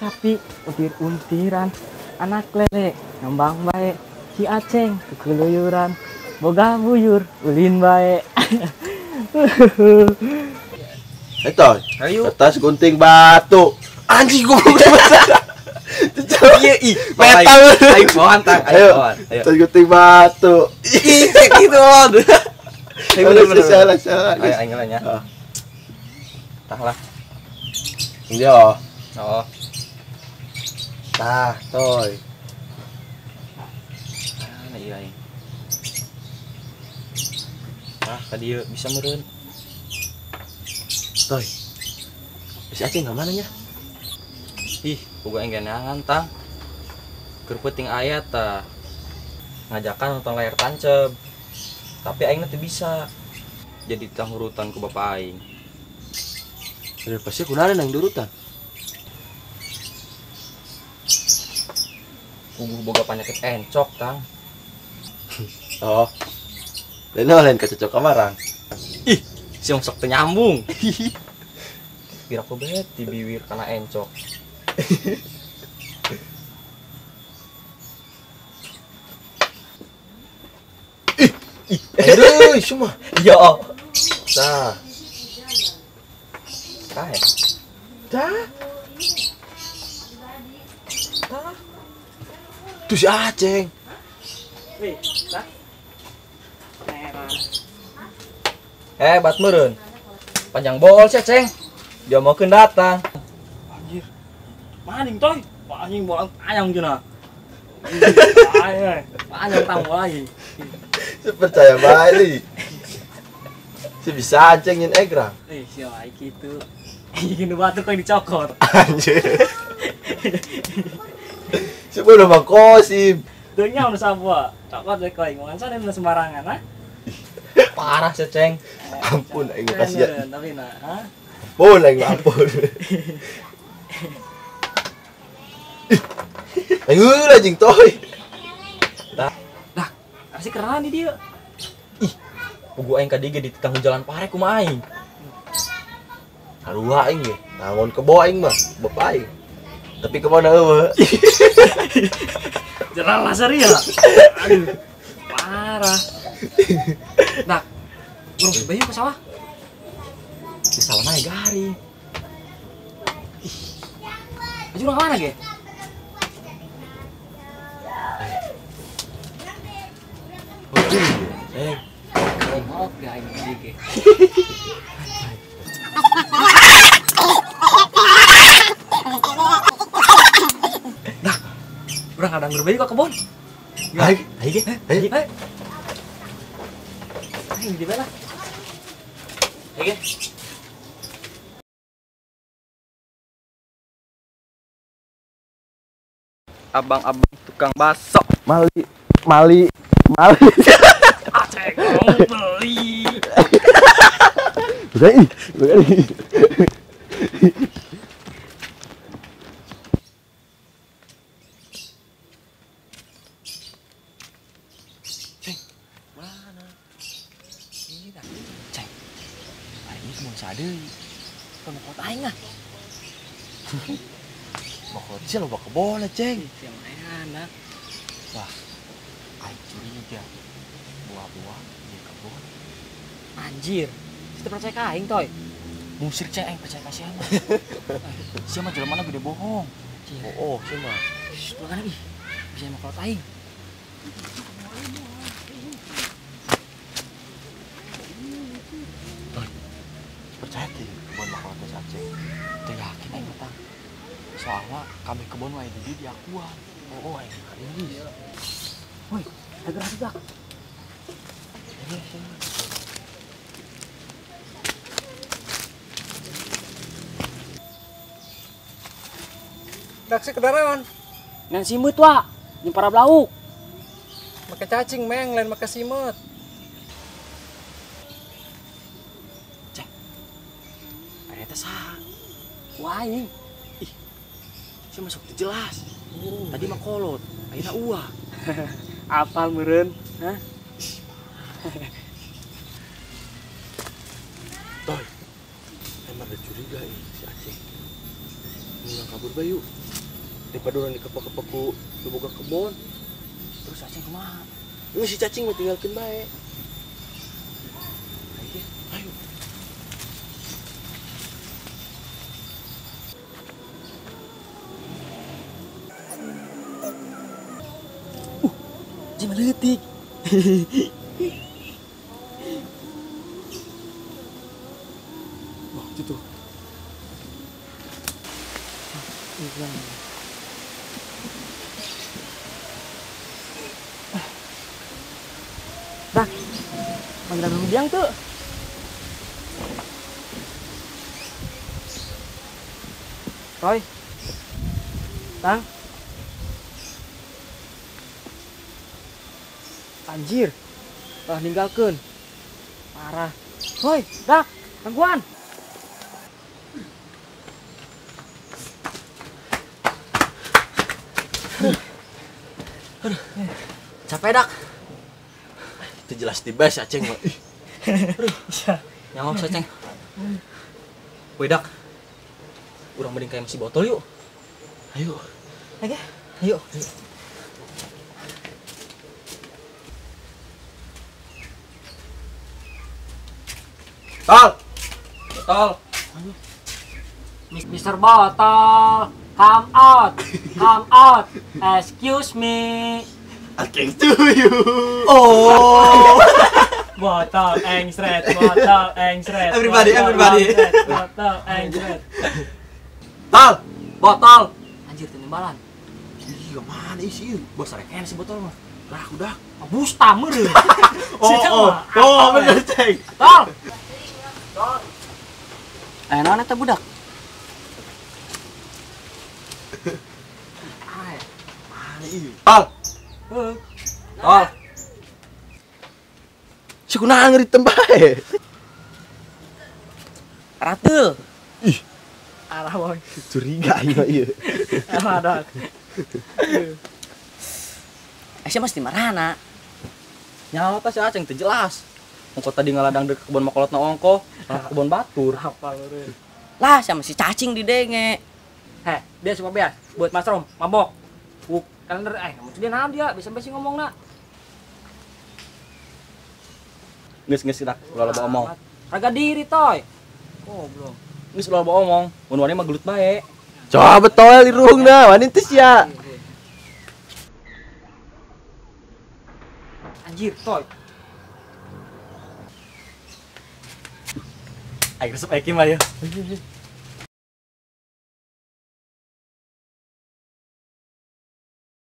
Sapi untir-untiran, anak lele ngambang bae, si Aceng kekeluyuran, boga buyur ulin bae. Eta, ayo. Kertas gunting batu. Anjing gua belum Iya, ih, metal. Ayo bawan tang, ayo bawan. Ayo. Kertas gunting batu. Ih, gitu loh. Ayo bener. Salah, salah. Ayo aing lah nya. Tah lah. Iya. Oh. Tah, toy. Nah, iya aing. Tah, ka dieu bisa meureun. Toy. Si Aceng ka mana nya? Ih, boga aing geneangan tang. Keur peuting aya tah. Ngajakan nonton layar tancep. Tapi aing teu bisa. Jadi tang urutan ku bapak aing. Udah pasti kunaon yang diurutan. Puguh boga panyakit encok tang. Oh. Lain lain kecocok kamarang. Ih, si sok teu nyambung. Kira ku bet dibiwir kana encok. Ih, ih, aduh, semua. Iya. Tah. Tah ya? Tah. Tah. Tuh si Aceng. Wih, tah. Hebat meureun. Panjang bol si Aceng. Dia mau keun datang. Anjir. Maning toy. Anjing bola tayang cenah. Panjang tang lagi. Percaya bae nih. Si bisa Aceng nyen egrang. Eh, si wae kitu. Gini batu kau yang dicokot. Anjir. Si bodoh mah kosim. Dunya udah sabua. Cokot deh kau yang sana udah sembarangan, ah. Parah si Ceng. Ampun aing kasihan. Tapi nah, ha? Ampun aing ampun. Aing ulah jeung toy. Dah, pasti keren nih dia. Ih, pugu aing ka dieu ge dititah jalan pare kumaha aing. Sarua aing ge, nangon kebo aing mah, bapak aing. Tapi kemana eueuh? Jalan laser ya. Aduh. Parah. Nah, urang sebayu ke sawah. Di sawah mah garing. Ih. Aju urang mana ge? Eh, oke aing ge. Nah, urang kadang berbaju ke kebon. Ayo, ayo ge. Ayo. Ayo di mana? Ayo ge. Abang-abang tukang bakso. Mali, mali, mali. Aceng mau beli. Bukan ini, bukan ini. Ceng, mana? Ini dah. Ceng, hari ini kebun sade. Kebun kota aing ah. Mau sih lo bawa kebun Ceng. Yang enak. Wah, aing curiga. Buah-buah di kebun. Anjir, kita percaya ka aing toy. Musrik Ceng, aing percaya ka siapa? Siapa jelema mana gede bohong. Oh, oh, siapa? Shh, bukan ih. Bisa mau kolot aing. Toy, percaya ti kebun makolot si Aceng. Teu yakin aing mah tang. Soalnya kami kebun wae di dieu diakuan. Oh, oh, aing karingis. Woi, ada gerak dak. Taksi kendaraan. Ngan simut wa, jeung para blauk. Make cacing meng, lain make simut. Ceng. Ari eta saha? Ku aing. Ih. Si masuk teu jelas. Tadi mah kolot, ayeuna uah. Apal meureun, hah? Toy. Emang ada curiga ini si Aceng. Urang kabur bae yuk. Daripada urang dikepak-kepak ku nu boga kebon. Terus Aceng kumaha? Geus si cacing mah tinggalkeun bae. Ayo. Cing leutik. Wah, itu tuh. Dak, panggilan biang tuh. Roy, Tang, anjir, telah ninggalkan, parah. Roy, Dak, gangguan. Aduh, capek Dak. Itu jelas di base Aceng mah. Aduh, nyamuk si Aceng. Woi Dak, urang mending kayak masih botol yuk. Ayo. Oke. Ayo. Tol. Tol. Mr. Botol, come out. Come out. Excuse me. Aceng to you. Oh. Botol engsret, botol engsret. Everybody, everybody. Botol engsret. Tol, botol. Anjir, timbalan. Iya, mana isi? Bos reken si botol mah. Lah, udah. Abus tamer. Oh, oh, bener, Ceng. Tol. Tol. Naon eta budak? Mana ieu? Tol. Tol. Si kunaon ngeritem bae. Ratul. Ih. Arah boy. Curiga ieu ieu. Arah dak. Sia mesti marana. Nyawa teh si Aceng teu jelas. Ongko tadi ngaladang di kebon makolotna ongko, malah kebon batur. Hafal eureun. Lah sama si cacing di denge. Heh, dia suka beas buat masrom mabok. Buk kalender maksud dia naon dia bisa besi ngomongna. Geus-geus dak ulah loba omong. Raga diri toy. Goblok. Geus ulah loba omong, mun wani mah gelut bae. Coba betul irungna, wani teh sia. Anjir, toy. Aing resep Eki mah ya.